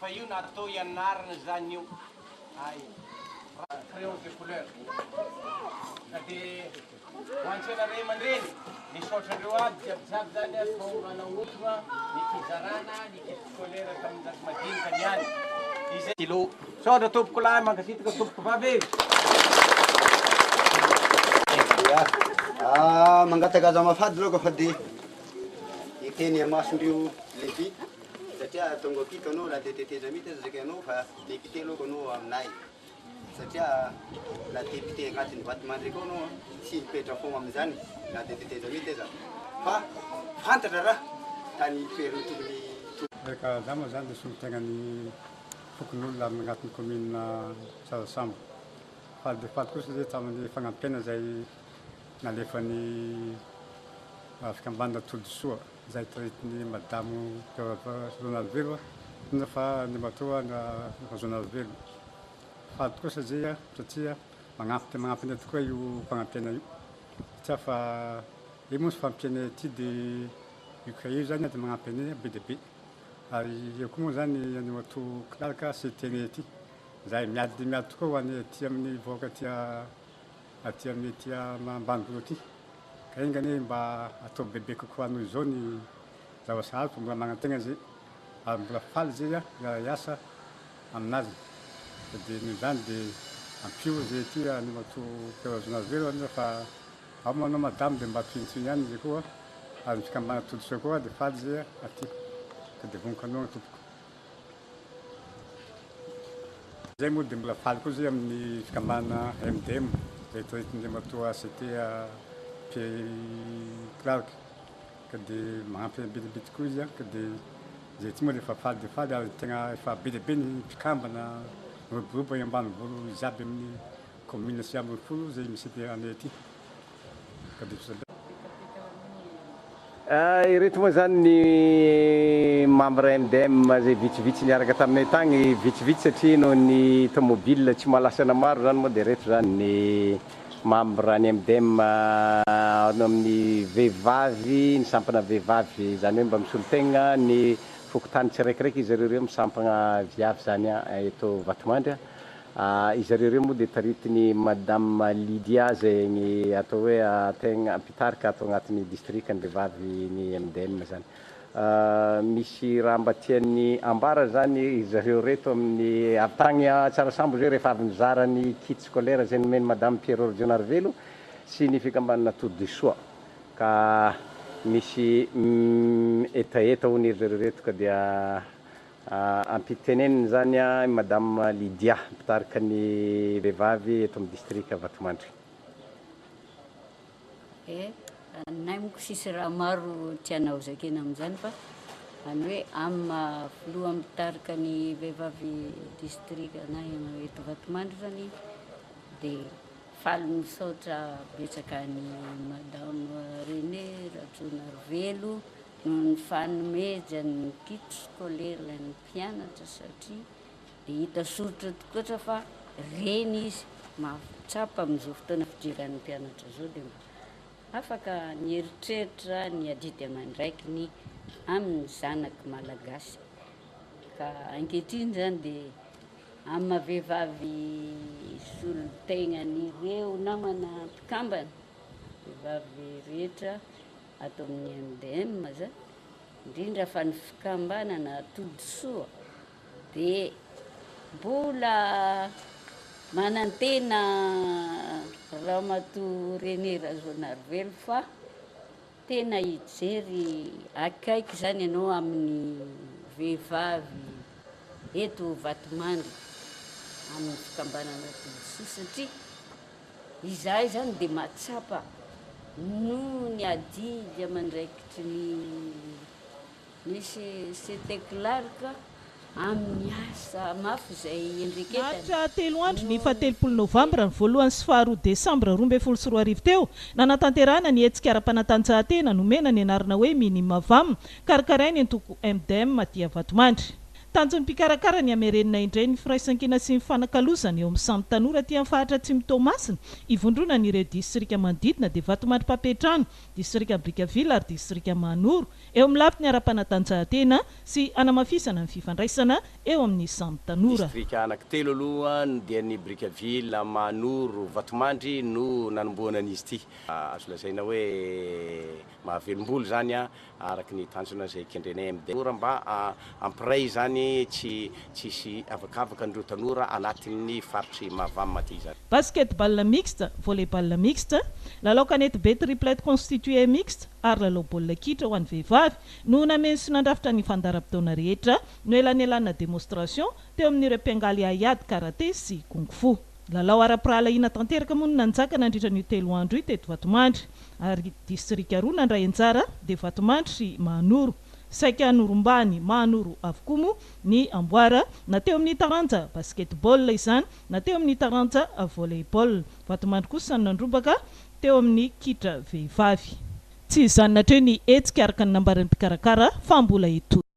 Fa io natao ianarana zany io ay crayon de couleur ka de ho antsena ray aman-dreny misaotra andreo aby jiaby jiaby zany a tonga naotrona ny fizarana ny kit scolaire tamin'ny zaza madinika niany izay stylo. Misaotra tompoko lahy, mankasitraka tompoko vavy e. Ya, ah, mangataka azamafady loka fa de hiteny amasondreo lehibe satria tonga akito anao raha de tetezamita aza zaka anao fa député loka anao aminay satria la député agnatin'ny Vatomandry akao anao tsy mipetra foagna amin'izany na de tetezamita aza fa fantatra raha tany toerana tokony. Eka, za moa zany de solontegnan'ny fokonolona amin'ny agnatin'ny commune Tsarasambo. Faly dia faly kosa zay tamin'ny fagnampiana izay nalefan'ny fikambanana Todisoa izay taritin'ny Madamo Rajaonarivelo indrindra fa Andriamatoa Rajaonarivelo. Faly tokoa satria satria magnampy dia magnampy anay tokoa io fagnampiana io satria fa io moa ny fagnampiana ity dia io cahier io zany dia magnampy anay be dia be. Ary eo koa moa zany Andriamatoa Clark CTN ity izay miady dia miady tokoa ho an'ny aty amin'ny vahoaka aty aty amin'ny aty ambanivolo aty. Ka enga anie mba atao bebe kokoa noho izao ny zava-sarotra, mbola magnantegna zay ary mbola faly zay hiara-hiasa aminazy. Ka dia noho izany dia ampio zay aty Andriamatoa Pierre Rajaonarivelo anie fa Ao moa anao madame dia mba tohintohiny ihany izy koa ary ny fikambanana Todisoa koa dia faly izy aty ka dia vonoka anao tompoko. Izay moa dia mbola faly koa izay amin'ny fikambanana MDM izay taritin'Andriamatoa ACT Pierre Clark ka dia magnampy be dia be tokoa izy ka dia izay aty moa dia efa faly dia faly ary tegna efa be dia be ny mpikambana miroborobo any ambanivolo jiaby amin'ny Commune 19 izay misy ety anay ety ka dia fisaorana. Ireto moa izany ny membre MDM izay vitsivitsy niaraka taminay tagny, vitsivitsy satria noho ny tomobile tsy mahalasana maro izany moa dia ireto izany ny membre ny MDM amin'ny vehivavy, ny sampana vehivavy izany hoe mba misolo tegna ny fokontany tsiraikiraiky izy ireo ireo misampagna viavy izany eto Vatomandry. Izy ireo moa dia taritin'i Madame Lydia izay ny atao hoe tegna mpitarika ato agnatin'ny distrikan'ny vehivavy ny MDM zany. Misy raha mba tian'ny ambara zany izy ireo reto amin'ny avy tagny Tsarasambo zay rehefa avy nizara ny kit scolaire izay nomen'i Madame Pierrot Rajaonarivelo sy ny fikambanana Todisoa ka misy hetaheta hono izy ireo reto ka dia Ampiteneniny izany i Madame Lydia, mpitarika ny vehivavy eto amin'ny distrika Vatomandry. Eh, anay moko tsisy raha maro tiana ho zakena amin'izany fa any hoe amin'ny maha filoha mpitarika ny vehivavy distrika anay eto Vatomandry zany dia faly misaotra betsaka an'i Madame Renée Rajaonarivelo Noho ny fanomezany ny kit scolaire ny mpianatra satria dia hita soritra tokoatra fa reny izy mahatsapa amin'izao fotoana fidiran'ny mpianatra izao dia mba afaka nieritreritra ny adidy aman-draikiny amin'ny zanaky malagasy ka ankehitriny izany dia amin'ny maha vehivavy solontenan'ireo namana mpikambana vehivavy rehetra ato amin'ny MDM zany, indrindra fa ny fikambanana Todisoa dia mbola manantena Ramatoa René Rajaonarivelo fa tena hijery akaiky izany ianao amin'ny vehivavy eto Vatomandry amin'ny fikambanana Todisoa satria Izahay izany dia mahatsapa noho ny adidy aman-draikitry ny ny CT Clark amin'ny asa mafy izay iendreketany Naharitra telo andro ny fahatelopolo novambra, ny voalohany sy faharoa desambra 2012 teo, nanatanterahana ny hetsika ara-panatanjahantena nomena ny anarana hoe Minima Vam, karakarain'ny antoko MDM aty Vatomandry. Tanjon'ny mpikarakara ny hamerenana indray ny firaisankina sy ny fanakalozana eo amin'ny samy tanora aty amin'ny faritra Atsimo Toamasina, ivondronan'ireo distrika manodidina dia Vatomandry Mpampiantrano, distrika Brickaville ary distrika Mahanoro, eo amin'ny lafiny ara-panatanjahantena sy hanamafisana ny fifandraisana eo amin'ny samy tanora. Distrika anankitelo aloha dia ny Brickaville, Mahanoro, Vatomandry no nanombohana an'izy ity. Azo lazaina hoe mahavelom-bolo izany araka ny tanjona izay kendrenay MD tanora mba hampiray izany tsy tsy hisy avakavaka an'ireo tanora anatin'ny faritr'i Mahavam aty izany. Basket-ball mixte, volley-ball mixte, lalao kanetibe triplette constituée mixte ary lalao baolina kitra ho an'ny vehivavy no nameno sy nandrafitra ny fandaharam-potoana rehetra noelanelanina démonstration teo amin'ireo mpiangaly haiady karate sy kung fu. Lalao ara-pirahalahiana tanteraka moa no nanjaka nandritra an'io telo andro io teto Vatomandry ary distrika roa nandray anjara dia Vatomandry sy Mahanoro. Saika norombahan'i Mahanoro avokoa moa ny amboara na teo amin'ny taranja basket-ball izany na teo amin'ny taranja volley-ball. Vatomandry kosa no nandrombaka teo amin'ny kitra vehivavy. Tsy hijanona hatreo ny hetsika araka ny nambaran'ny mpikarakara fa mbola hitohy.